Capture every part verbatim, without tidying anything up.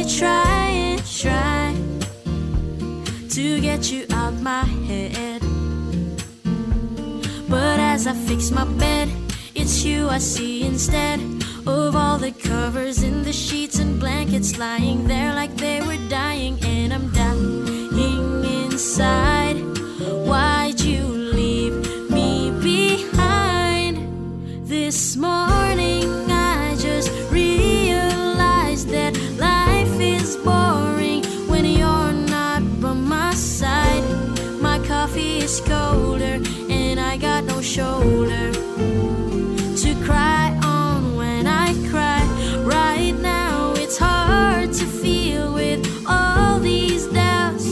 Try and try to get you out my head. But as I fix my bed, it's you I see instead of all the covers in the sheets and blankets lying there like they were dying. And I'm dying inside. Why'd you leave me behind? This morning I just realized that life is boring when you're not by my side. My coffee is colder and I got no shoulder to cry on when I cry. Right now it's hard to feel with all these doubts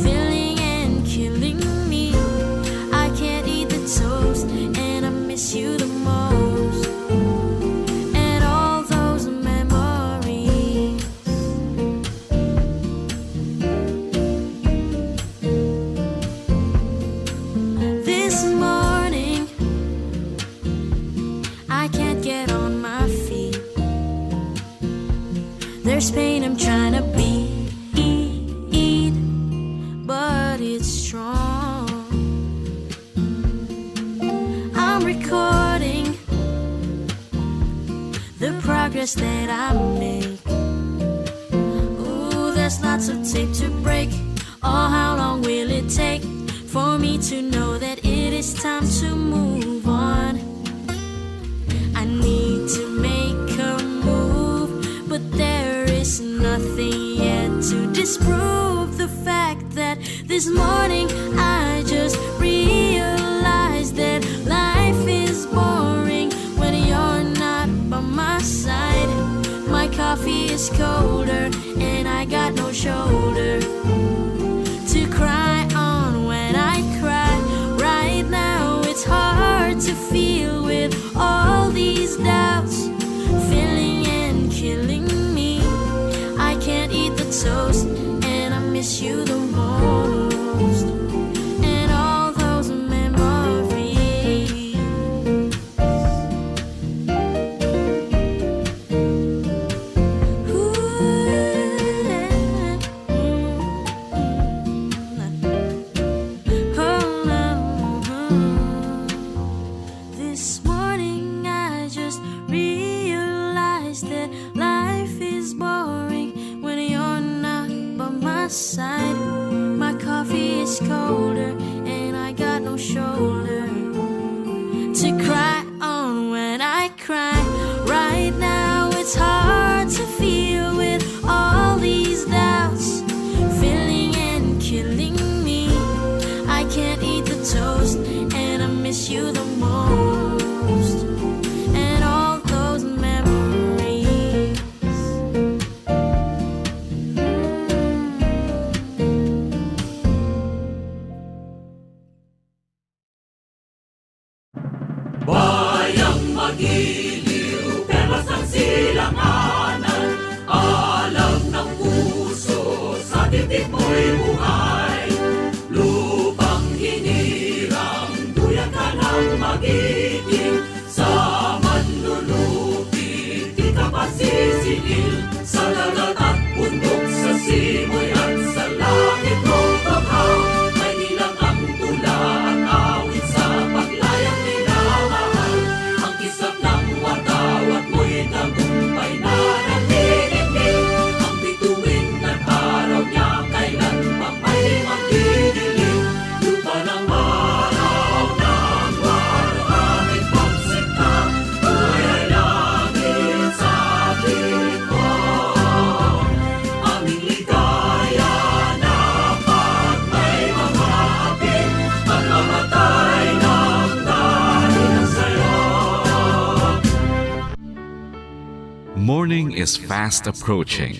filling and killing me. I can't eat the toast and I miss you the most. And all those memories. This morning I can't get on my feet. There's pain I'm trying to beat, but it's strong. I'm recording the progress that I make. Ooh, there's lots of tape to break. Oh, how long will it take for me to know that it is time to move on? I need to make a move, but there is nothing yet to disprove the fact that this morning I just realized that life is boring when you're not by my side. My coffee is colder and I got no shoulder to cry on when I cry. Right now it's hard to feel with all these doubts filling and killing me. I can't eat the toast and I miss you the most. And all those memories. This morning I just realized that life is boring when you're not by my side. My coffee is colder and I got no shoulder to cry on when I cry. Right now it's hard to feel with all these doubts filling and killing me. I can't eat the toast and I miss you the most. And all those memories. Bayang magiliw, perlas ang silanganan, alam ng puso, sa dibdib mo'y buhay. Lupang hinirang, duyan ka ng magiting, sa manlulupi, di ka pasisingil, sa dagat at bundok, sa simoy at sa langit mong bughaw. May bilang ang tula at awit sa paglayang minamahal. Ang kisap ng watawat mo'y tagumpay na nanginginig. Ang bituin at araw niya kailan pa may magdidilim. Lupa ng maraw, ng maraw, aming pagsikap, buhay ay langit sa ating likod. Aming ligaya na pag may mga hapit, pagmamatay ng dahil sa'yo. Morning is fast approaching.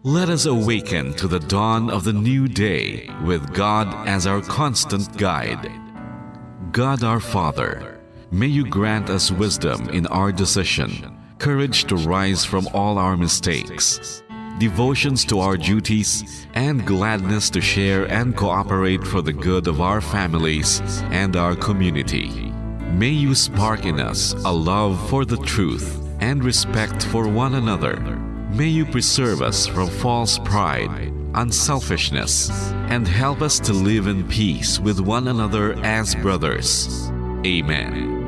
Let us awaken to the dawn of the new day with God as our constant guide. God our Father, may you grant us wisdom in our decision, courage to rise from all our mistakes, devotions to our duties, and gladness to share and cooperate for the good of our families and our community. May you spark in us a love for the truth and respect for one another. May you preserve us from false pride, unselfishness, and help us to live in peace with one another as brothers. Amen.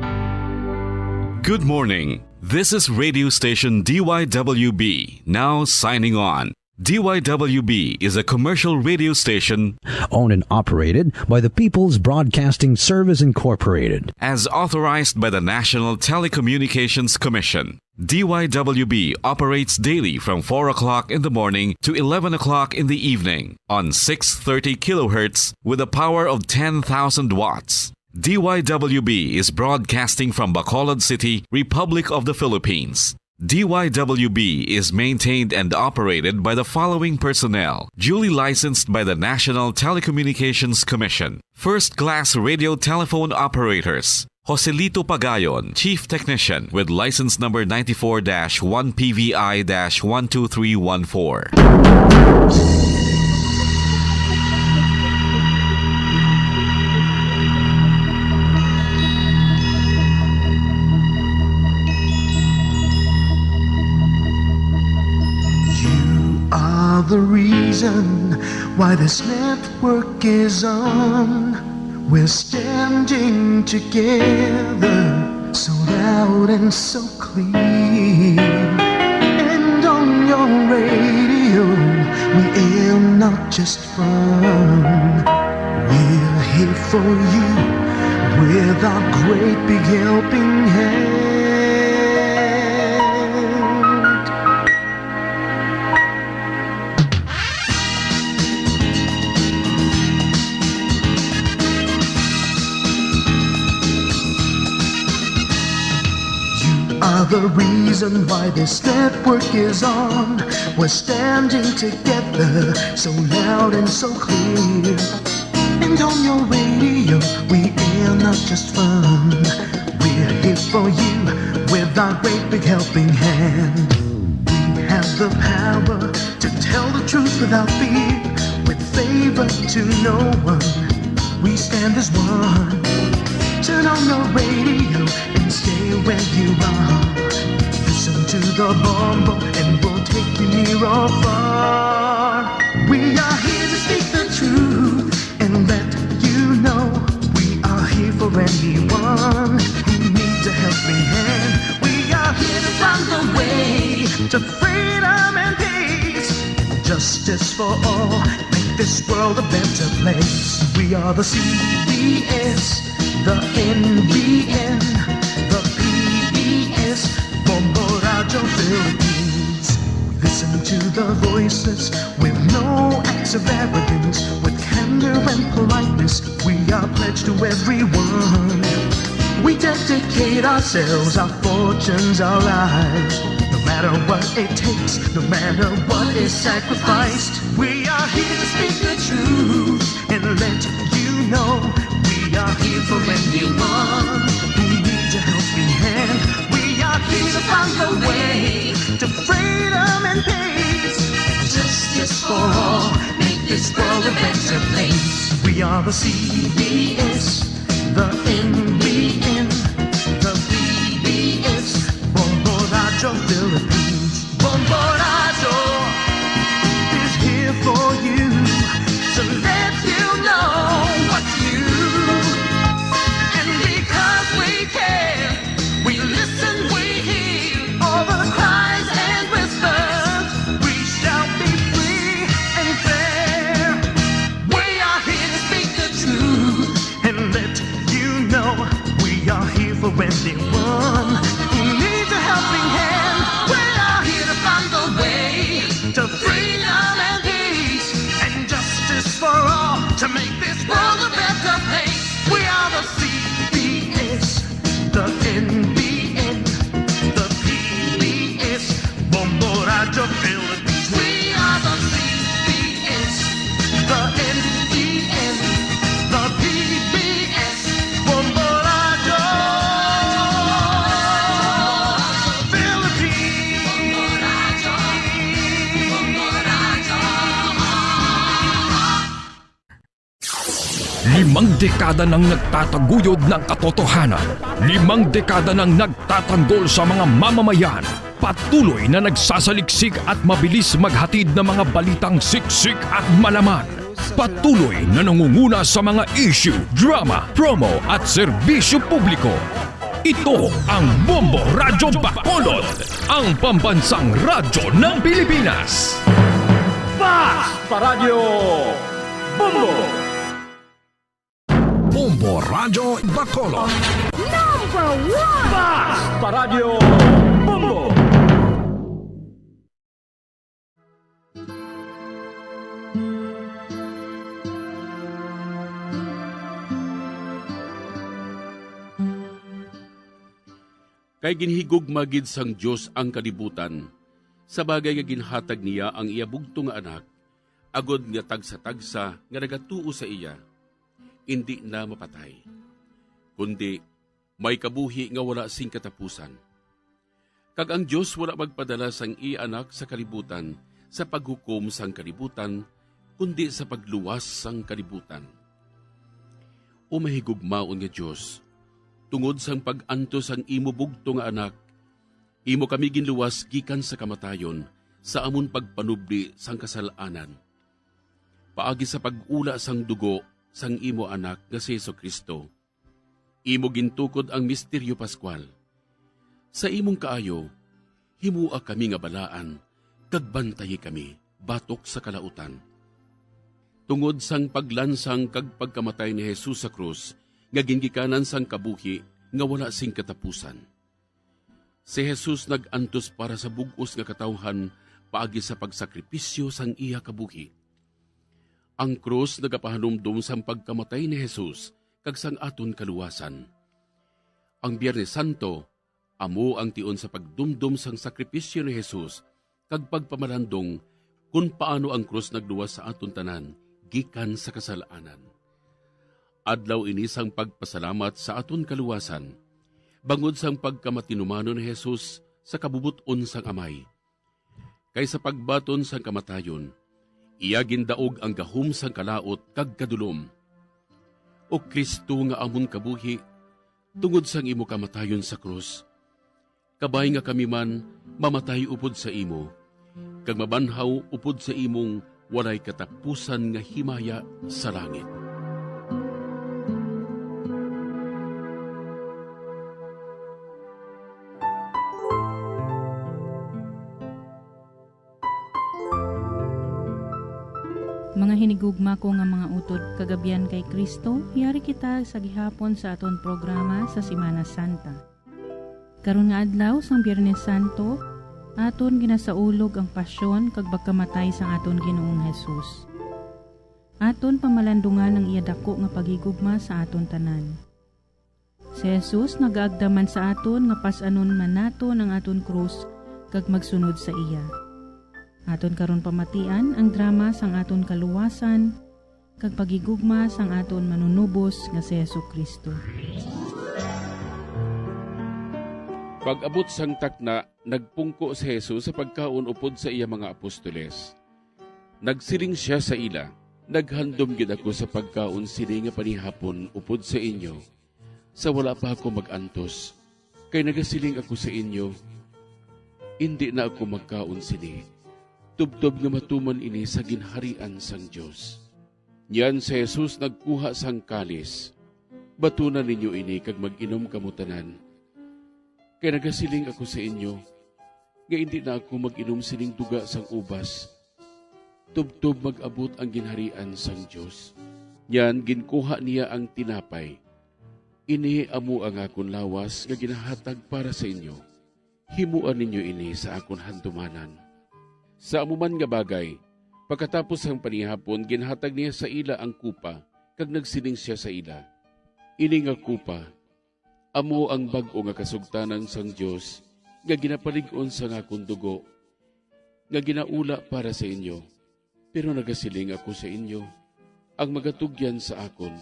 Good morning. This is radio station D Y W B, now signing on. D Y W B is a commercial radio station owned and operated by the People's Broadcasting Service Incorporated. As authorized by the National Telecommunications Commission. D Y W B operates daily from four o'clock in the morning to eleven o'clock in the evening on six thirty kilohertz with a power of ten thousand watts. D Y W B is broadcasting from Bacolod City, Republic of the Philippines. D Y W B is maintained and operated by the following personnel, duly licensed by the National Telecommunications Commission. First class radio telephone operators. Joselito Pagayon, Chief Technician, with license number ninety-four dash one P V I dash one two three one four. You are the reason why this network is on. We're standing together, so loud and so clear. And on your radio, we aim not just fun. We're here for you with our great big helping hand. You are the reason why this network is on. We're standing together, so loud and so clear. And on your radio, we air not just fun. We're here for you with our great big helping hand. We have the power to tell the truth without fear, with favor to no one. We stand as one. Turn on your radio and stay where you are. Listen to the bombo and we'll take you near or far. We are here to speak the truth and let you know we are here for anyone who needs a helping hand. We are here to find the way to freedom and peace. Justice for all, make this world a better place. We are the C B S, the N B N, the P B S, Bombo Radio Philippines. We listen to the voices with no acts of arrogance, with candor and politeness. We are pledged to everyone. We dedicate ourselves, our fortunes, our lives. No matter what it takes, no matter what is sacrificed, we are here to speak the truth and let you know we are here for anyone who needs a helping hand. We are here to find the way to freedom and peace. Justice for all, make this world a better place. We are the C B S, the N B N, the P B S, Bombo Radio Philippines. Bombo Radio is here for you to let you know what's new. And because we care, we listen, we hear all the cries and whispers. We shall be free and fair. We are here to speak the truth and let you know we are here for anyone who needs a helping hand. We are here to find the way to freedom and peace and justice for all to make this world a better place. We are the C B S, the N B N, the P B S, Bombo Radio Philippines. We are the C B S, the N B N, the P B S, Bombo Radio Philippines. Limang dekada nang nagtataguyod ng katotohanan. Limang dekada nang nagtatanggol sa mga mamamayan. Patuloy na nagsasaliksik at mabilis maghatid ng mga balitang siksik at malaman. Patuloy na nangunguna sa mga issue, drama, promo at serbisyo publiko. Ito ang Bombo Radyo Bacolod, ang pambansang radyo ng Pilipinas. Fast Paradyo Bombo! Bombo Radyo Bacolod. Number one! Fast Paradyo Bombo! Kay ginhigugma gid sang Dios ang kalibutan, sa bagay nga ginhatag niya ang iya bugtong nga Anak, agod nga tagsa-tagsa nga nagatuo sa iya indi na mapatay, kundi may kabuhi nga wala sing katapusan. Kag ang Dios wala magpadala sang iya Anak sa kalibutan sa paghukom sang kalibutan, kundi sa pagluwas sang kalibutan. O mahigugmaon nga Dios, tungod sang pag-antos sang imo bugtong nga Anak, imo kami ginluwas gikan sa kamatayon sa amon pagpanubli sang kasal-anan, paagi sa pag-ula sang dugo sang imo Anak nga si Jesu-Cristo. Imo gintukod ang misteryo pascual. Sa imong kaayo, himoa kami nga balaan, kag bantayi kami batok sa kalautan. Tungod sang paglansang kag pagkamatay ni Jesus sa krus, nga gingikanan sang kabuhi nga wala sing katapusan. Si Jesus nag-antos para sa bug-os nga katawuhan paagi sa pagsakripisyo sang iya kabuhi. Ang krus nagapahanumdom sang pagkamatay ni Jesus kag sang aton kaluwasan. Ang Biyernes Santo amo ang tion sa pagdumdom sang sakripisyo ni Jesus kag pagpamalandong kon paano ang krus nagluwas sa aton tanan gikan sa kasal-anan. Adlaw ini sang pagpasalamat sa aton kaluwasan, bangod sang pagkamatinumanon ni Jesus sa kabubot-on sang Amay. Kay sa pagbaton sang kamatayon, iya gindaog ang gahom sang kalaut kag kadulom. O Cristo nga amon kabuhi, tungod sang imo kamatayon sa krus, kabay nga kami man mamatay upod sa imo, kag mabanhaw upod sa imong walay katapusan nga himaya sa langit. Mga hinigugma ko nga mga utod kag abyan kay Cristo, yari kita sa gihapon sa aton programa sa Semana Santa. Karon nga adlaw sang Biyernes Santo, aton ginasaulog ang pasyon kag pagkamatay sang aton Ginoong Jesus. Aton pamalandungan ang iya dako nga paghigugma sa aton tanan. Si Jesus nagaagda man sa aton nga pas-anon man naton ang aton krus kag magsunod sa iya. Aton karon pamatian ang drama sang aton kaluwasan kag paghigugma sang aton Manunubos nga si Jesu-Cristo. Pag-abot sang takna, nagpungko si Jesus sa pagkaon upod sa iya mga apostoles. Nagsiling sia sa ila, "Naghandom gid ako sa pagkaon sini nga panihapon upod sa inyo, sa wala pa ako mag-antos, kay nagasiling ako sa inyo, indi na ako magkaon sini, tubtob nga matuman ini sa ginharian sang Dios." Niyan si Jesus nagkuha sang kalis. "Batuna ninyo ini kag mag-inom kamo tanan, kay nagasiling ako sa inyo, nga indi na ako mag-inom sining duga sang ubas, tubtob mag-abot ang ginharian sang Dios." Niyan ginkuha niya ang tinapay. "Ini amo ang akon lawas nga ginahatag para sa inyo. Himoa ninyo ini sa akon handumanan." Sa amo man nga bagay, pagkatapos sang panihapon, ginhatag niya sa ila ang kupa, kag nagsiling sia sa ila, "Ini nga kupa amo ang bag-o nga kasugtanan sang Dios nga ginapalig-on sang akon dugo, nga ginaula para sa inyo. Pero nagasiling ako sa inyo, ang magatugyan sa akon,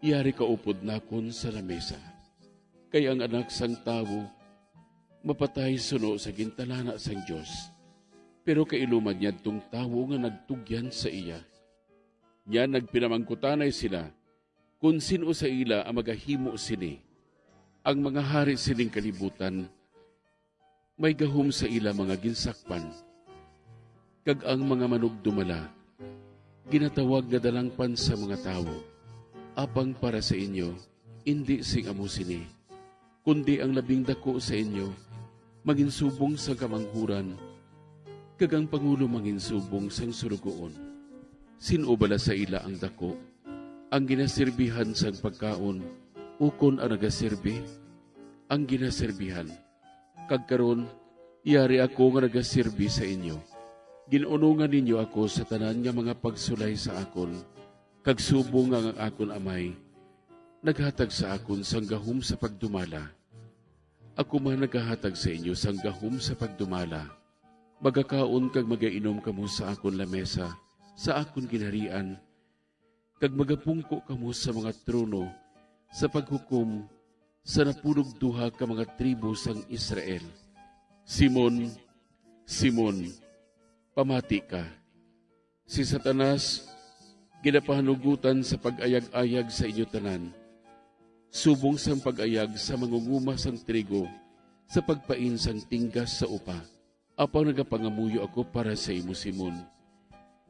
yari kaupod nakon sa lamesa. Kay ang Anak sang Tawo mapatay suno sa gintalana sang Dios, pero kailo man niadtong tawo nga nagtugyan sa iya." Niyan nagpinamangkutanay sila kon sin-o sa ila ang magahimo sini. Ang mga hari sining kalibutan May gahom sa ila mga ginsakpan, kag ang mga manugdumala ginatawag nga dalangpan sa mga tawo. Apang para sa inyo, indi sing amo sini, kundi ang labing daku sa inyo manginsubong sang kamanghuran, kag ang pangulo manginsubong sang surugoon. Sin-o bala sa ila ang daku, ang ginasirbihan sang pagkaon, ukon ang nagasirbi, ang ginasirbihan? Kag karon, yari ako nga nagasirbi sa inyo. Gin-unongan ninyo ako sa tanan nga mga pagsulay sa akon, kag subong nga ang akon Amay naghatag sa akon sang gahom sa pagdumala, ako man nagahatag sa inyo sang gahom sa pagdumala. Magakaon kag magainom kamo sa akon lamesa sa akon ginharian, kag magapungko kamo sa mga trono sa paghukom sa napulog duha ka mga tribo sang Israel. Simon, Simon, pamati ka! Si Satanas ginapahanugotan sa pag-ayag-ayag sa inyo tanan, subong sang pag-ayag sa mangunguma sang trigo sa pagpain sang tinggas sa upa. Apan nagapangamuyo ako para sa imo, Simon,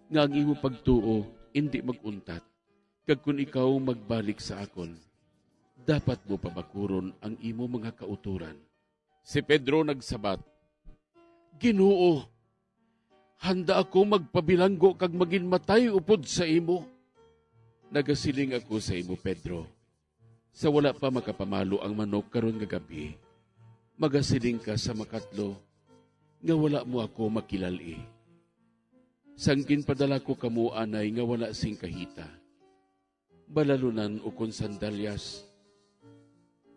nga ang imo pagtuo indi mag-untat, kag kon ikaw magbalik sa akon, dapat mo pabakuron ang imo mga kautoran. Si Pedro nagsabat, "Ginoo, handa ako magpabilanggo kag maginmatay upod sa imo." "Nagasiling ako sa imo, Pedro, sa wala pa makapamalo ang manok karon nga gab-i, magasiling ka sa makatlo nga wala mo ako makilal-i. Sang ginpadala ko kamo anay nga wala sing kahita, balalunan ukon sandalyas,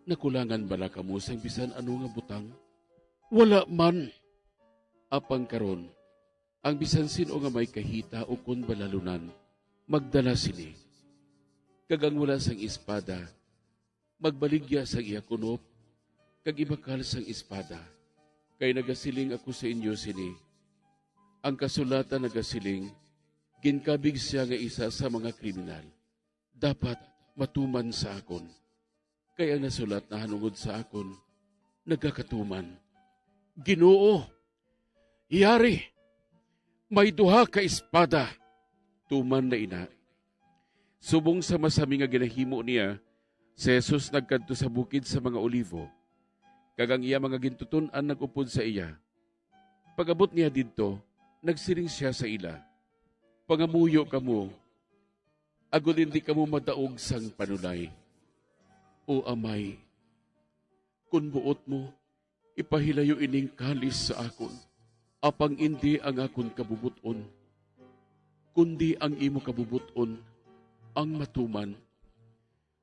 nakulangan bala kamo sang bisan ano nga butang? Wala man. Apang karon, ang bisan sin-o nga may kahita ukon balalunan magdala sini, kag ang wala sang espada magbaligya sang iya kunop kag ibakal sang espada. Kay nagasiling ako sa inyo sini, ang kasulatan nagasiling, 'Ginkabig sia nga isa sa mga kriminal.' Dapat matuman sa akon, kay ang nasulat nahanungod sa akon nagakatuman. Ginoo, yari, may duha ka espada. Tuman na ina. Subong sa masami nga ginahimo niya, si Jesus nagkadto sa bukid sa mga Olivo, kag ang iya mga gintuton-an nag-upod sa iya. Pag-abot niya didto, nagsiling sia sa ila, "Pangamuyo kamo, agod indi kamo madaog sang panulay. O Amay, kon buot mo, ipahilayo ining kalis sa akon, apang indi ang akon kabubot-on, kundi ang imo kabubot-on ang matuman."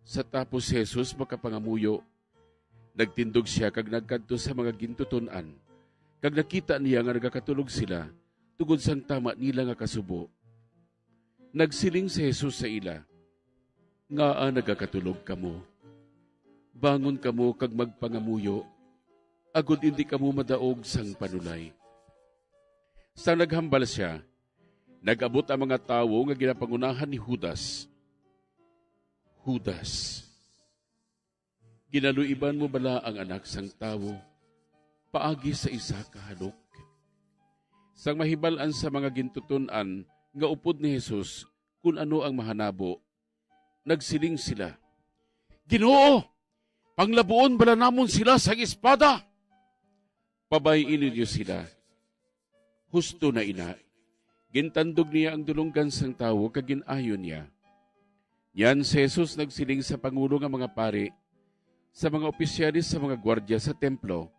Sa tapos si Jesus makapangamuyo, nagtindog sia kag nagkadto sa mga gintuton-an, kag nakita niya nga nagakatulog sila tungod sang tama nila nga kasubo. Nagsiling si Jesus sa ila, "Ngaa nagakatulog kamo? Bangon kamo kag magpangamuyo, agod indi kamo madaog sang panulay." Sang naghambal sia, nag-abot ang mga tawo nga ginapangunahan ni Judas. Judas, ginaluiban mo bala ang Anak sang Tawo paagi sa isa ka halok? Sang mahibal-an sa mga gintuton-an nga upod ni Jesus kon ano ang mahanabo, nagsiling sila, "Ginoo, panglabuon bala namon sila sang espada?" Pabay-i ninyo sila. Husto na ina, gintandog niya ang dulonggan sang tawo kag gin-ayo niya. Niyan si Jesus nagsiling sa pangulo nga mga pari, sa mga opisyales sa mga gwardya sa templo,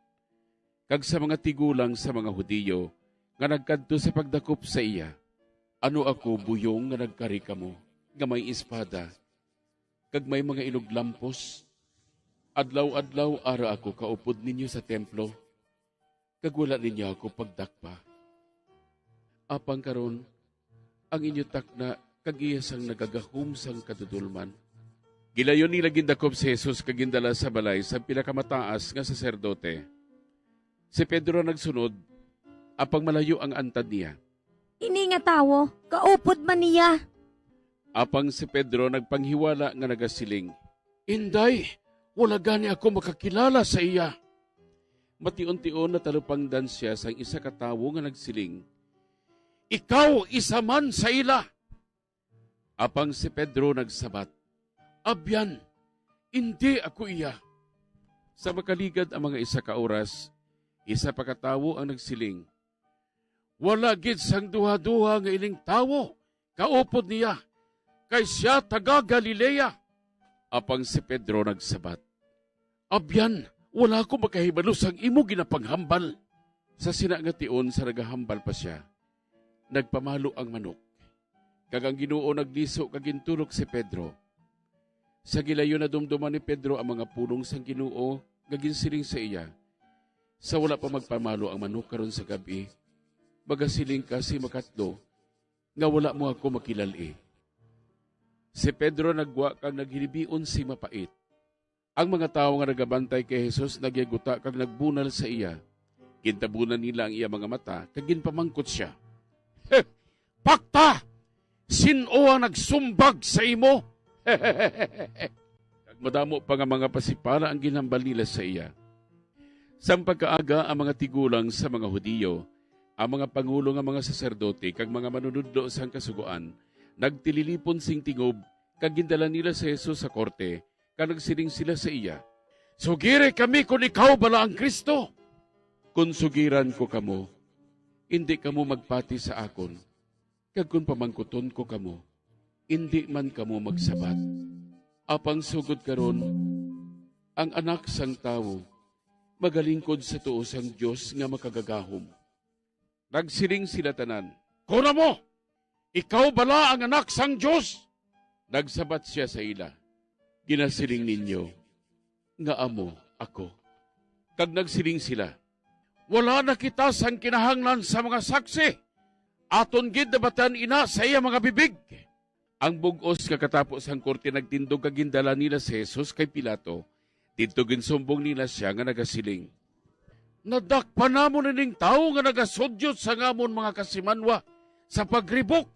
kag sa mga tigulang sa mga Judio nga nagkadto sa pagdakop sa iya, "Ano ako buyong nga nagkari kamo nga may espada kag may mga inuglampos? Adlaw-adlaw ara ako kaupod ninyo sa templo, kag wala ninyo ako pagdakpa. Apang karon, ang inyo takna kag iya sang nagagahom sang kadudolman." Gilayon nila gindakop si Jesus kag gindala sa balay sang pinakamataas nga saserdote. Si Pedro nagsunod, apang malayo ang antad niya. "Ini nga tawo, kaupod man niya." Apang si Pedro nagpanghiwala nga nagasiling, "Inday, wala gani ako makakilala sa iya." Mation-tion natalupangdan sia sang isa ka tawo nga nagsiling, "Ikaw isa man sa ila." Apang si Pedro nagsabat, "Abyan, indi ako iya." Sa makaligad ang mga isa ka oras, isa pa ka tawo ang nagsiling, "Wala gid sang duhaduha nga ining tawo kaupod niya, kay sia taga-Galilea." Apang si Pedro nagsabat, "Abyan, wala ako makahibalo sang imo ginapanghambal." Sa sina nga tion sa nagahambal pa sia, nagpamalo ang manok, kag ang Ginoo nagliso kag gintulok si Pedro. Sa gilayon nadumduman ni Pedro ang mga pulong sang Ginoo nga ginsiling sa iya, "Sa wala pa magpamalo ang manok karon sa gab-i, magasiling ka sing makatlo nga wala mo ako makilal-i." Si Pedro naggwa kag naghilibion sing mapait. Ang mga tawo nga nagabantay kay Jesus nagyaguta kag nagbunal sa iya. Gintabunan nila ang iya mga mata kag ginpamangkot sia, "Pakta, sin-o ang nagsumbag sa imo?" Kag madamo pa nga mga pasipala ang ginhambal nila sa iya. Sang pagkaaga, ang mga tigulang sa mga Hudiyo, ang mga pangulo nga mga saserdote kag mga manunodlo sang Kasugoan nagtililipon sing tingob, kag gindala nila si Jesus sa korte, kag nagsiling sila sa iya, "Sugiri kami kon ikaw bala ang Cristo. Kon sugiran ko kamo, indi kamo magpati sa akon, kag kon pamangkuton ko kamo, indi man kamo magsabat. Apang sugod karon, ang Anak sang Tawo magalingkod sa tuo sang Dios nga Makagagahom." Nagsiling sila tanan, "Kon amo, ikaw bala ang Anak sang Dios?" Nagsabat sia sa ila, "Ginasiling ninyo nga amo ako." Kag nagsiling sila, "Wala na kita sang kinahanglan sa mga saksi. Aton gid nabatian ina sa iya mga bibig." Ang bug-os nga katapo sang korte nagtindog kag gindala nila si Jesus kay Pilato. Didto ginsumbong nila sia nga nagasiling, "Nadakpan namon ining tawo nga nagasudyot sang amon mga kasimanwa sa pagribok,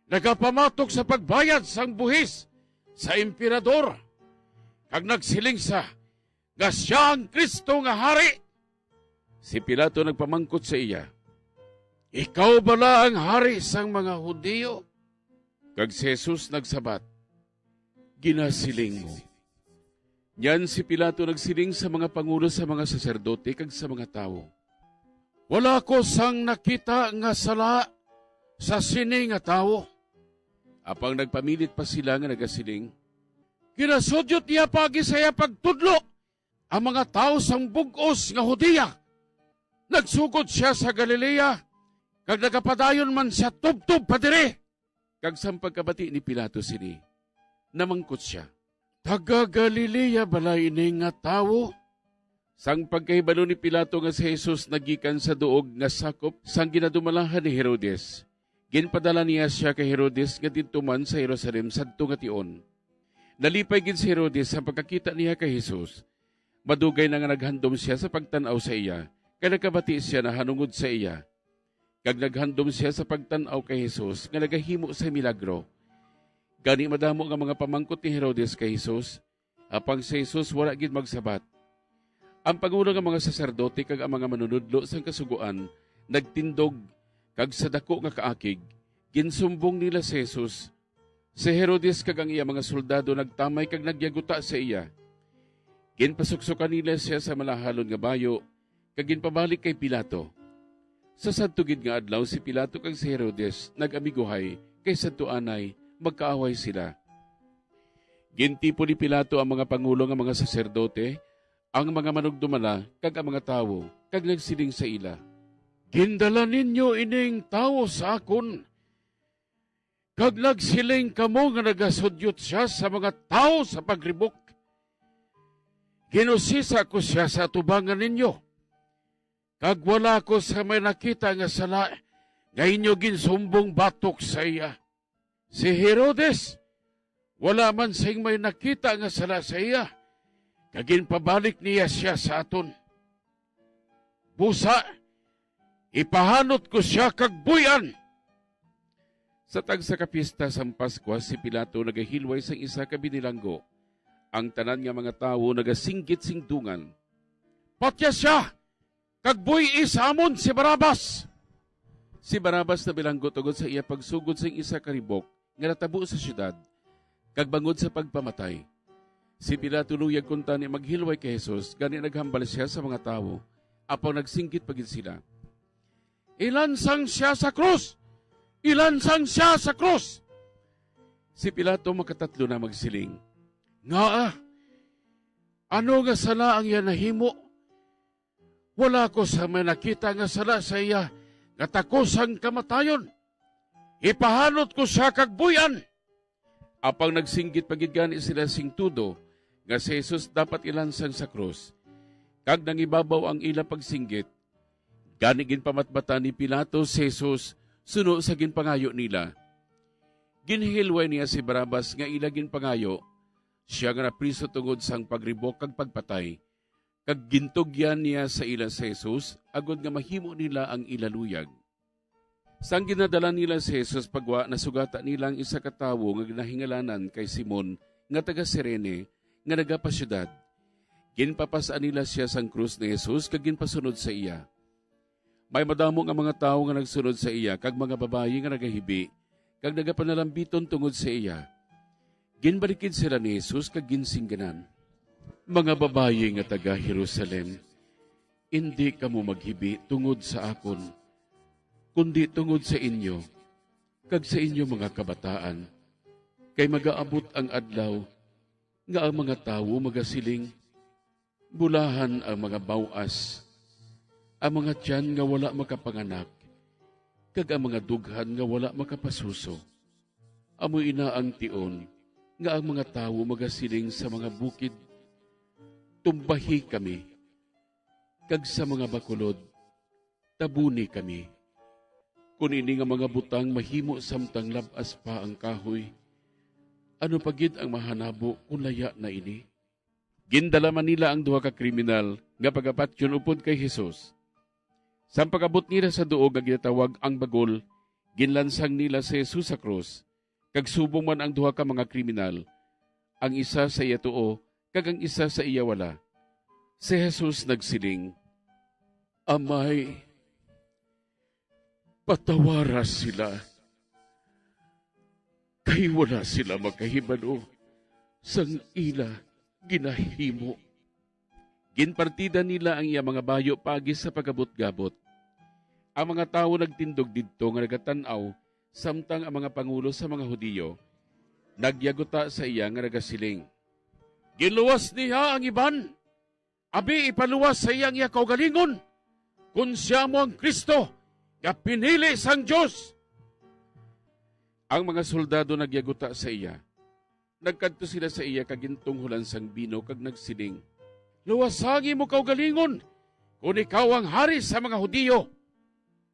nagapamatok sa pagbayad sang buhis sa emperador, kag nagsiling sia nga sia ang Cristo nga hari." Si Pilato nagpamangkot sa iya, "Ikaw bala ang hari sang mga Hudiyo?" Kag si Jesus nagsabat, "Ginasiling mo." Niyan si Pilato nagsiling sa mga pangulo sa mga saserdote kag sa mga tawo, "Wala ko sang nakita nga sala sa sini nga tawo." Apang nagpamilit pa sila nga nagasiling, "Ginasudyot niya paagi sa iya pagtudlo ang mga tawo sang bug-os nga Judea. Nagsugod sia sa Galilea, kag nagapadayon man sia tubtob pa diri." Kag sang pagkabati ni Pilato sini, namangkot sia, "Taga-Galilea bala ini nga tawo?" Sang pagkahibalo ni Pilato nga si Jesus nagikan sa duog nga sakop sang ginadumalahan ni Herodes, ginpadala niya sia kay Herodes nga didto man sa Jerusalem sadto nga tion. Nalipay gid si Herodes sa pagkakita niya kay Jesus. Madugay na nga naghandom sia sa pagtan-aw sa iya, kay nagkabati sia nahanungod sa iya. Kag naghandom sia sa pagtan-aw kay Jesus nga nagahimo sang milagro. Gani madamo nga mga pamangkot ni Herodes kay Jesus, apang si Jesus wala gid magsabat. Ang pangulo nga mga saserdote kag ang mga manunodlo sang Kasugoan nagtindog, kag sa daku nga kaakig, ginsumbong nila si Jesus. Si Herodes kag ang iya mga soldado nagtamay kag nagyaguta sa iya. Ginpasuksokan nila sia sa malahalon nga bayu kag ginpabalik kay Pilato. Sa sadto gid nga adlaw, si Pilato kag si Herodes nag-amiguhay, kay sadto anay magkaaway sila. Gintipon ni Pilato ang mga pangulo nga mga saserdote, ang mga manugdumala, kag ang mga tawo, kag nagsiling sa ila, "Gindala ninyo ining tawo sa akon, kag nagsiling kamo nga nagasudyot sia sa mga tawo sa pagribok. Ginusisa ko sia sa atubangan ninyo, kag wala ko sa may nakita nga sala nga inyo ginsumbong batok sa iya. Si Herodes, wala man sing may nakita nga sala sa iya, kag ginpabalik niya sia sa aton. Busa, ipahanot ko sia kag buy-an." Sa tagsa ka pista sang Paskwa, si Pilato nagahilway sang isa ka binilanggo. Ang tanan nga mga tawo nagasinggit sing dungan, Patya sia, kag buy-i sa amon si Barabas!" Si Barabas nabilanggo tungod sa iya pagsugod sing isa ka ribok nga natabo sa siyudad, kag bangod sa pagpamatay. Si Pilato luyag kuntani maghilway kay Jesus, gani naghambal sia sa mga tawo, apang nagsinggit pa gid sila, "Ilansang sia sa krus! Ilansang sia sa krus!" Si Pilato makatatlo na magsiling, "Ngaa? Ano nga sala ang iya nahimo? Wala ko sa may nakita nga sala sa iya nga takos sang kamatayon. Ipahanot ko sia kag buy-an." Apang nagsinggit pa gid gani sila sing tudo nga si Jesus dapat ilansang sa krus, kag nangibabaw ang ila pagsinggit. Gani ginpamatbatan ni Pilato si Jesus suno sa ginpangayo nila. Ginhilway niya si Barabas nga ila ginpangayo, sia nga napriso tungod sang pagribok kag pagpatay, kag gintugyan niya sa ila si Jesus agod nga mahimo nila ang ila luyag. Sang ginadala nila si Jesus pagwa, nasugata nila ang isa ka tawo nga ginahingalanan kay Simon nga taga Cirene nga nagapasiyudad. Ginpapas-an nila sia sang krus ni Jesus kag ginpasunod sa iya. May madamo nga mga tawo nga nagsunod sa iya, kag mga babayi nga nagahibi kag nagapanalambiton tungod sa iya. Ginbalikid sila ni Jesus kag ginsingganan, "Mga babayi nga taga Jerusalem, indi kamo maghibi tungod sa akon, kundi tungod sa inyo kag sa inyo mga kabataan, kay magaabot ang adlaw nga ang mga tawo magasiling, 'Bulahan ang mga baw-as, ang mga tiyan nga wala makapanganak, kag ang mga dughan nga wala makapasuso.' Amo ina ang tion nga ang mga tawo magasiling sa mga bukid, 'Tumbahi kami,' kag sa mga bakulod, 'Tabuni kami.' Kon ini nga mga butang mahimo samtang lab-as pa ang kahoy, ano pa gid ang mahanabo kon laya na ini?" Gindala man nila ang duha ka kriminal nga pagapatyon upod kay Jesus. Sang pag-abot nila sa duog nga ginatawag ang Bagol, ginlansang nila si Jesus sa krus, kag subong man ang duha ka mga kriminal, ang isa sa iya tuo kag ang isa sa iya wala. Si Jesus nagsiling, "Amay, patawara sila, kay wala sila makahibalo sang ila ginahimo." Ginpartida nila ang iya mga bayu paagi sa pagabutgabot. Ang mga tawo nagtindog didto nga nagatan-aw, samtang ang mga pangulo sa mga Hudiyo nagyaguta sa iya nga nagasiling, "Ginluwas niya ang iban, abi ipaluwas sa iya ang iya kaugalingon, kon sia amo ang Cristo nga pinili sang Dios." Ang mga soldado nagyaguta sa iya. Nagkadto sila sa iya kag gintungholan sang bino kag nagsiling, "Luwasa ang imo kaugalingon, kon ikaw ang hari sa mga Hudiyo."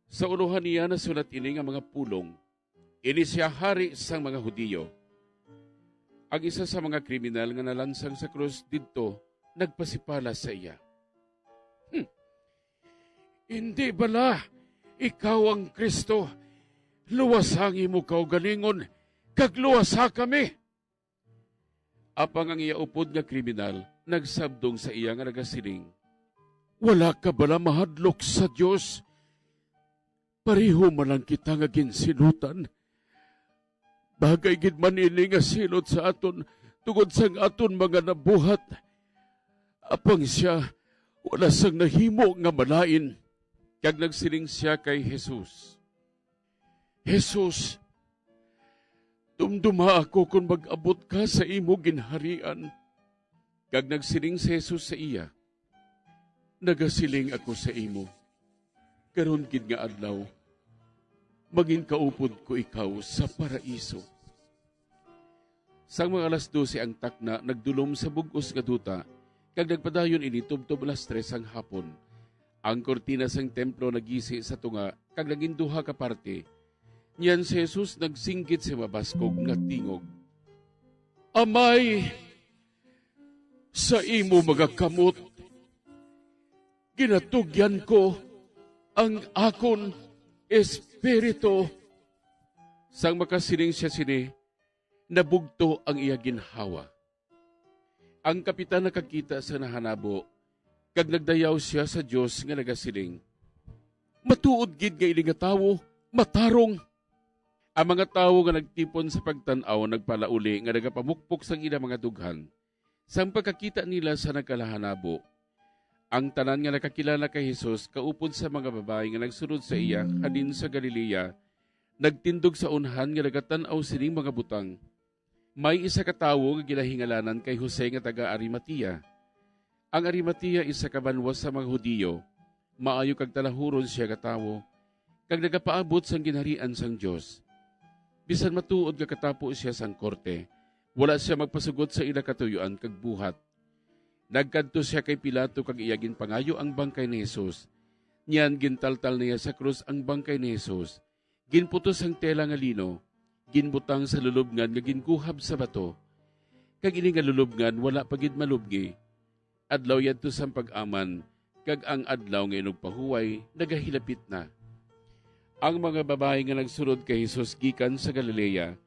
Sa ulohan niya nasulat ini nga mga pulong, "Ini sia hari sang mga Hudiyo." Ang isa sa mga kriminal nga nalansang sa krus didto nagpasipala sa iya, "Hmm, indi bala ikaw ang Cristo? Luwasa ang imo kaugalingon kag luwasa kami." Apang ang iya upod nga kriminal nagsabdong sa iya nga nagasiling, "Wala ka bala mahadlok sa Dios? Pareho man lang kita nga ginsilutan. Bagay gid man ini nga silot sa aton tungod sang aton mga nabuhat. Apang sia, wala sang nahimo nga malain." Kag nagsiling sia kay Jesus, "Jesus, dumduma ako kon mag-abot ka sa imo ginharian." Kag nagsiling si Jesus sa iya, "Nagasiling ako sa imo, karon gid nga adlaw, mangin kaupod ko ikaw sa Paraiso." Sang mga alas dose ang takna nagdulom sa bug-os nga duta, kag nagpadayon ini tubtob alas tres sang hapon. Ang kurtina sang templo nagisi sa tunga kag naging duha ka parti. Niyan si Jesus nagsinggit sa mabaskog nga tingog, "Amay, sa imo mga kamot ginatugyan ko ang akon espiritu." Sang makasiling sia sini, nabugto ang iya ginhawa. Ang kapitan nakakita sa nahanabo, kag nagdayaw sia sa Dios nga nagasiling, "Matuod gid nga ini nga tawo matarong." Ang mga tawo nga nagtipon sa pagtan-aw nagpalauli nga nagapamukpok sang ila mga dughan sang pagkakita nila sa nagkalahanabo. Ang tanan nga nakakilala kay Jesus kaupod sa mga babayi nga nagsunod sa iya halin sa Galilea nagtindog sa unhan nga nagatan-aw sining mga butang. May isa ka tawo nga ginahingalanan kay Jose nga taga-Arimatea. Ang Arimatea isa ka banwa sa mga Hudiyo, maayo kag talahuron sia nga tawo, kag nagapaabot sang Ginharian sang Dios. Bisan matuod nga katapo sia sang korte, wala sia magpasugot sa ila katuyoan kag buhat. Nagkadto sia kay Pilato kag iya ginpangayo ang bangkay ni Jesus. Niyan gintaltal niya sa krus ang bangkay ni Jesus. Ginputos sang tela nga lino, ginbutang sa lulobngan nga ginguhab sa bato, kag ini nga lulobngan wala pa gid malubngi. Adlaw yadto sang pag-aman, kag ang adlaw nga inugpahuway nagahilapit na. Ang mga babayi nga nagsulod kay Jesus gikan sa Galilea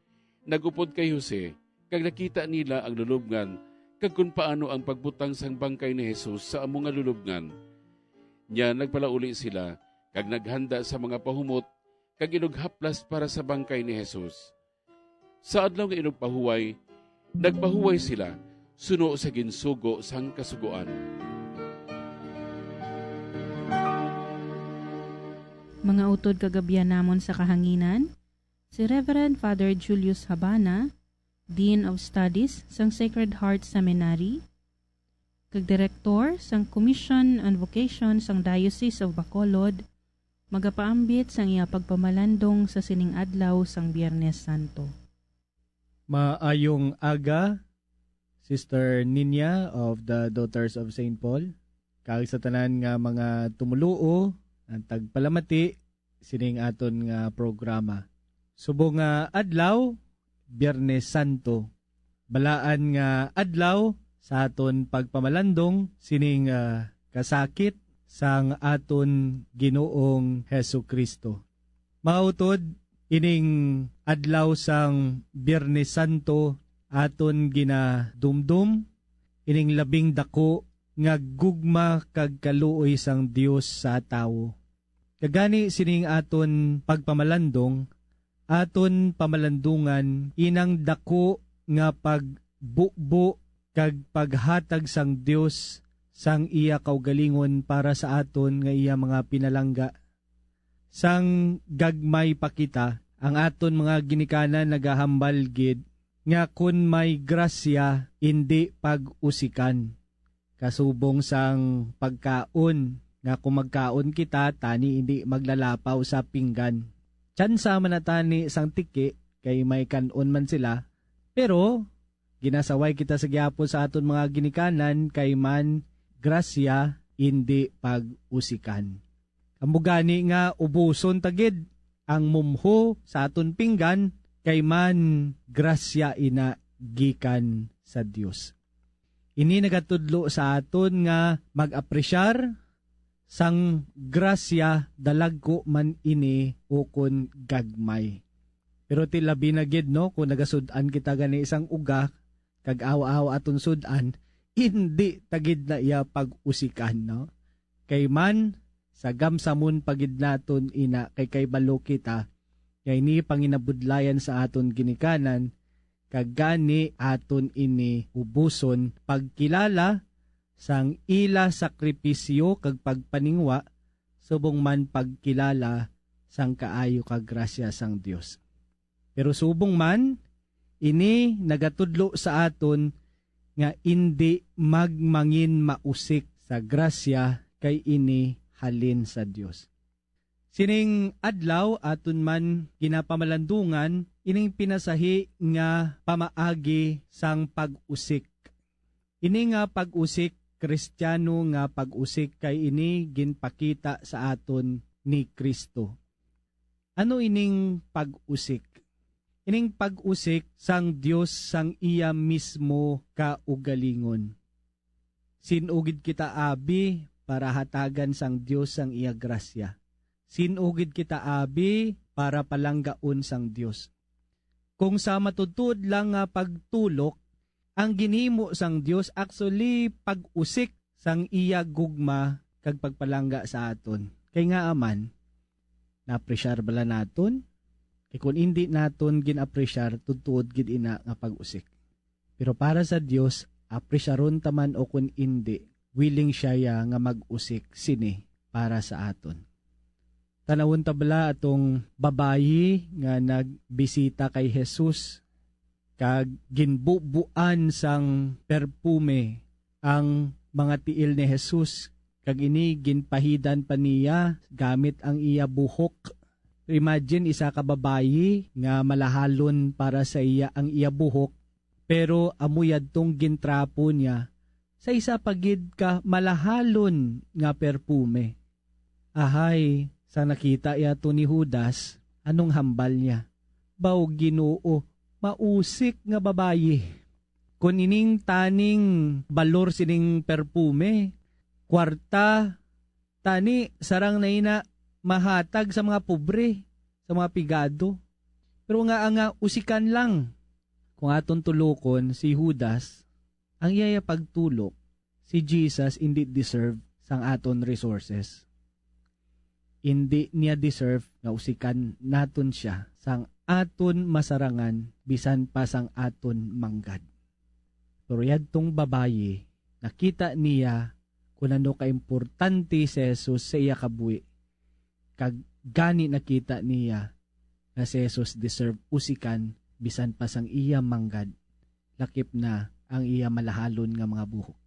nag-upod kay Jose, kag nakita nila ang lulobngan kag kon paano ang pagbutang sang bangkay ni Jesus sa amo nga lulobngan. Nya nagpalauli sila kag naghanda sa mga pahumot kag inughaplas para sa bangkay ni Jesus. Sa adlaw nga inugpahuway, nagpahuway sila suno sa ginsugo sang Kasugoan. Mga utod kag abyan namon sa kahanginan, si Reverend Father Julius Habana, Dean of Studies sang Sacred Heart Seminary, kag Direktor sang Commission on Vocation sang Diocese of Bacolod, magapaambit sang iya pagpamalandong sa sining adlaw sang Biyernes Santo. Maayong aga, Sister Ninya of the Daughters of Saint Paul, kag sa tanan nga mga tumuluo ang tagpalamati sining aton nga programa. Subong nga adlaw, Biyernes Santo, balaan nga adlaw sa aton pagpamalandong sining, ah, kasakit sang aton Ginoong Jesu-Cristo. Mga utod, ining adlaw sang Biyernes Santo aton ginadumdom ining labing dako nga gugma kag kaluoy sang Dios sa tawo. Kag gani sining aton pagpamalandong, aton pamalandungan inang dako nga pagbubo kag paghatag sang Dios sang iya kaugalingon para sa aton nga iya mga pinalangga. Sang gagmay pa kita, ang aton mga ginikanan nagahambal gid nga kon may grasya, indi pag-usikan. Kasubong sang pagkaon, nga kung magkaon kita, tani indi maglalapaw sa pinggan. Tsansa man na tani sang tiki, kay may kan-on man sila, pero ginasaway kita sa gihapon sa aton mga ginikanan, kay man grasya, indi pag-usikan. Amo gani nga ubuson ta gid ang mumho sa aton pinggan, kay man grasya ina gikan sa Dios. Ini nagatudlo sa aton nga mag-apresyar sang grasya, dalagko man ini ukon gagmay. Pero ti labi na gid, no, kung nagasud-an kita gani sang uga, kag aw-aw aton sud-an, indi ta gid na iya pag-usikan, no? Kay man, sagamsamon pa gid naton ina, kay kahibalo kita nga ini panginabudlayan sa aton ginikanan, kag gani aton ini ubuson pagkilala sang ila sakripisyo kag pagpaningwa, subong man pagkilala sang kaayo kag grasya sang Dios. Pero subong man, ini nagatudlo sa aton nga indi magmangin mausik sa grasya, kay ini halin sa Dios. Sining adlaw aton man ginapamalandungan ining pinasahi nga pamaagi sang pag-usik. Ini nga pag-usik, Kristiyano nga pag-usik, kay ini ginpakita sa aton ni Cristo. Ano ining pag-usik? Ining pag-usik sang Dios sang iya mismo kaugalingon. Sin-o gid kita abi para hatagan sang Dios sang iya grasya? Sin-o gid kita abi para palanggaon sang Dios? Kung sa matutuod lang nga pagtulok, ang ginhimo sang Dios actually pag-usik sang iya gugma kag pagpalangga sa aton. Kay ngaa man, naapresyar bala naton? Kay kun indi naton gin-apresyar, tudtuod gid ina nga pag-usik. Pero para sa Dios, apresyaron ta man o kun indi, willing sia ya nga mag-usik sini para sa aton. Tanawon ta bala atong babayi nga nagbisita kay Jesus kag ginbubuan sang perfume ang mga tiil ni Jesus, kag ini ginpahidan pa niya gamit ang iya buhok. Imagine, isa ka babayi nga malahalon para sa iya ang iya buhok, pero amo yadtong gintrapo niya sa isa pa gid ka malahalon nga perfume. Ahay, sa nakita yato ni Judas, anong hambal niya? Baw, Ginoo, mausik nga babayi. Kon ining taning balor sining perfume, kwarta, tani sarang na ina mahatag sa mga pobre, sa mga pigado. Pero nga, nga usikan lang. Kung aton tulokon, si Judas, ang iya pagtulok, si Jesus indi deserve sang aton resources. Indi niya deserve nga usikan naton sia sang aton masarangan, bisan pa sang aton manggad. Pero yadtong babayi, nakita niya kung ano kaimportante si Jesus sa iya kabuhi, kag gani nakita niya nga si Jesus deserve usikan bisan pa sang iya manggad, lakip na ang iya malahalon nga mga buhok.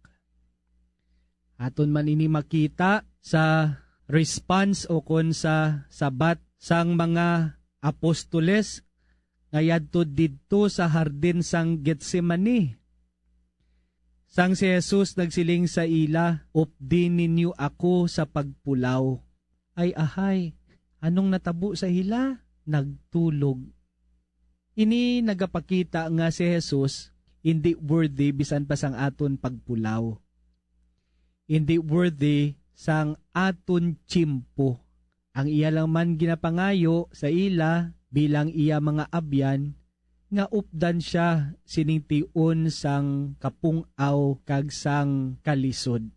Aton man ini makita sa response o kon sa sabat sang mga apostoles nga yadto didto sa hardin sang Getsemani. Sang si Jesus nagsiling sa ila, "Updi ninyo ako sa pagpulaw." Ay, ahay, anong natabo sa ila? Nagtulog. Ini nagapakita nga si Jesus indi worthy bisan pa sang aton pagpulaw. Indi worthy sang aton tiyempo. Ang iya lang man ginapangayo sa ila bilang iya mga abyan nga updan sia sining tion sang kapung-aw kag sang kalisod.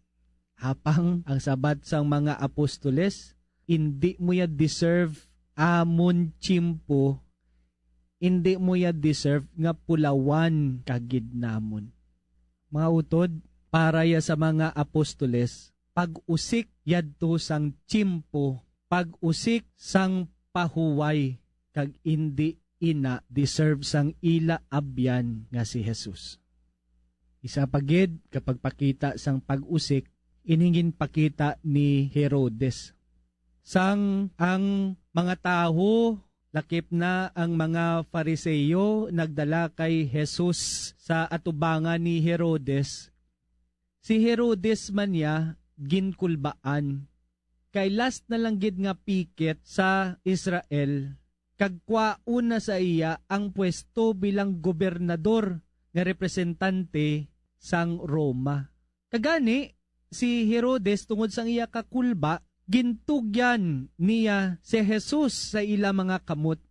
Apang ang sabat sang mga apostoles, "Indi mo ya deserve amon tiyempo, indi mo ya deserve nga pulawan ka gid namon." Mga utod, para ya sa mga apostoles, pag-usik yadto sang tiyempo, pag-usik sang pahuway, kag indi ina deserve sang ila abyan nga si Jesus. Isa pa gid ka pagpakita sang pag-usik, ining ginpakita ni Herodes. Sang ang mga tawo, lakip na ang mga Fariseo, nagdala kay Jesus sa atubangan ni Herodes, si Herodes man niya ginkulbaan, kay last na lang gid nga pikit sa Israel, kag kwaon na sa iya ang pwesto bilang gobernador nga representante sang Roma. Kag gani, si Herodes, tungod sang iya kakulba, gintugyan niya si Jesus sa ila mga kamot.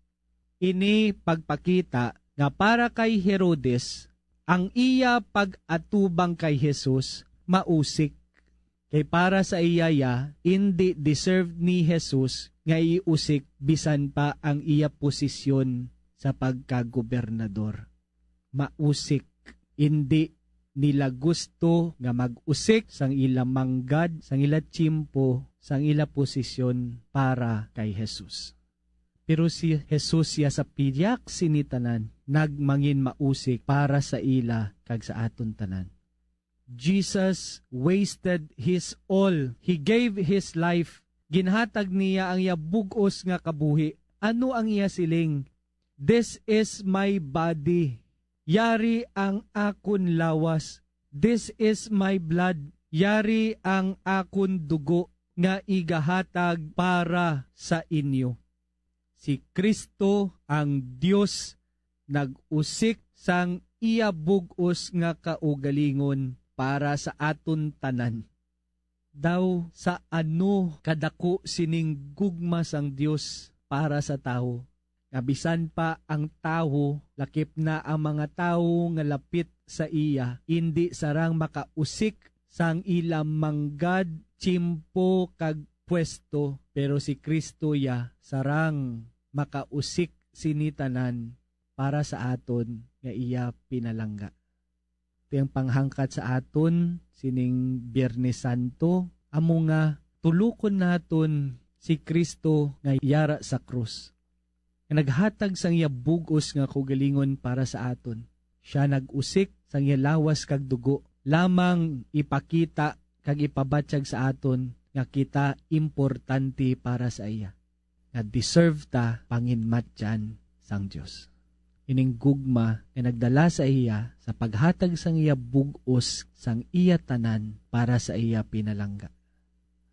Ini pagpakita nga para kay Herodes, ang iya pag-atubang kay Jesus mausik. Kay para sa iya ya, indi deserve ni Jesus nga iusik bisan pa ang iya posisyon sa pagkagobernador. Mausik, indi nila gusto nga mag-usik sang ila manggad, sang ila tiyempo, sang ila posisyon para kay Jesus. Pero si Jesus ya sa pihak sini tanan nagmangin mausik para sa ila kag sa aton tanan. Jesus wasted his all. He gave his life. Ginhatag niya ang iya bug-os nga kabuhi. Ano ang iya siling? "This is my body. Yari ang akon lawas. This is my blood. Yari ang akon dugo nga igahatag para sa inyo." Si Cristo, ang Dios, nag-usik sang iya bug-os nga kaugalingon para sa aton tanan. Daw sa ano kadako sining gugma sang Dios para sa tawo, nga bisan pa ang tawo, lakip na ang mga tawo nga lapit sa iya, indi sarang makausik sang ila manggad, tiyempo, kag pwesto, pero si Cristo ya sarang makausik sini tanan para sa aton nga iya pinalangga. Ti ang panghangkat sa aton sining Biyernes Santo amo nga tulokon naton si Cristo nga yara sa krus, nga naghatag sang iya bug-os nga kaugalingon para sa aton. Sia nag-usik sang iya lawas kag dugo lamang ipakita kag ipabatyag sa aton nga kita importante para sa iya, nga deserve ta panginmatyan sang Dios. Ining gugma nga nagdala sa iya sa paghatag sang iya bug-os sang iya tanan para sa iya pinalangga.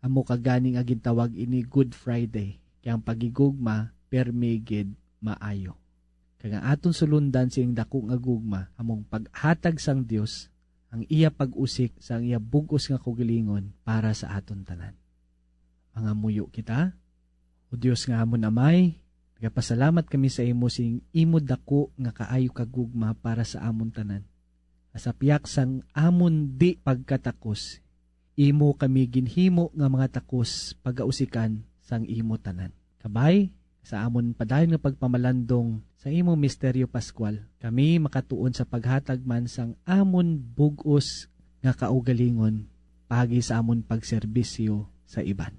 Amo ka gani nga gintawag ini Good Friday, kay ang paghigugma permi gid maayo. Kag ang aton sulundan sining dako nga gugma among paghatag sang Dios ang iya pag-usik sang iya bug-os nga kaugalingon para sa aton tanan. Mangamuyo kita. O Dios nga amon Amay, nagapasalamat kami sa imo sing imo dako nga kaayo kag gugma para sa amon tanan. Sa piyak sang amon di pagkatakos, imo kami ginhimo nga mga takos pagausikan sang imo tanan. Kabay, sa amon padayon nga pagpamalandong sa imo misteryo paskwal, kami makatuon sa paghatag man sang amon bug-os nga kaugalingon paagi sa amon pagserbisyo sa iban.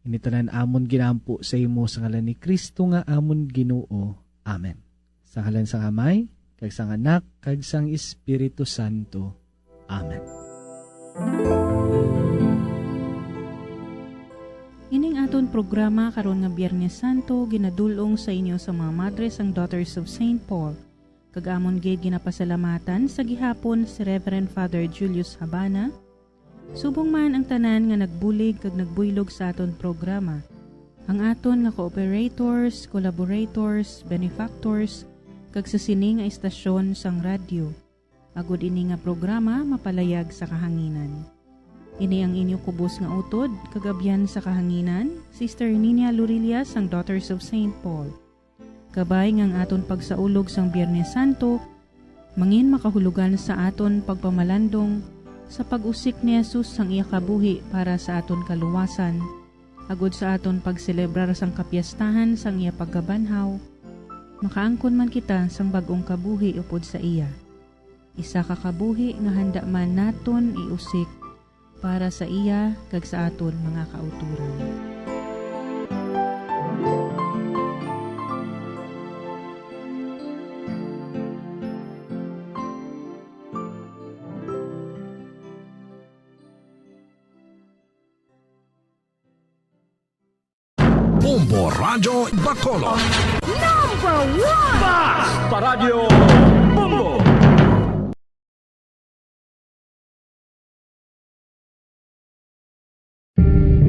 Ini tanan amon ginaampo sa imo sa ngalan ni Cristo nga amon Ginoo. Amen. Sa ngalan sang Amay, kag sang Anak, kag sang Espiritu Santo. Amen. Ining aton programa karon nga Biyernes Santo ginadul-ong sa inyo sa mga madre sang Daughters of Saint Paul, kag amon gid ginapasalamatan sa gihapon si Reverend Father Julius Habana, subong man ang tanan nga nagbulig kag nagbuylog sa aton programa, ang aton nga cooperators, collaborators, benefactors, kag sa sini nga istasyon sang radyo, agod ini nga programa mapalayag sa kahanginan. Ini ang inyo kubos nga utod kag abyan sa kahanginan, Sister Ninia Lorilla sang Daughters of Saint Paul. Kabay nga ang aton pagsaulog sang Biyernes Santo mangin makahulugan sa aton pagpamalandong sa pag-usik ni Jesus sang iya kabuhi para sa aton kaluwasan, agod sa aton pagselebrar sang kapiestahan sang iya pagkabanhaw, makaangkon man kita sang bag-ong kabuhi upod sa iya. Isa ka kabuhi nga handa man naton iusik para sa iya kag sa aton mga kautoran. Bombo Radyo Bacolod. Number one! Bas pa Radyo Bombo!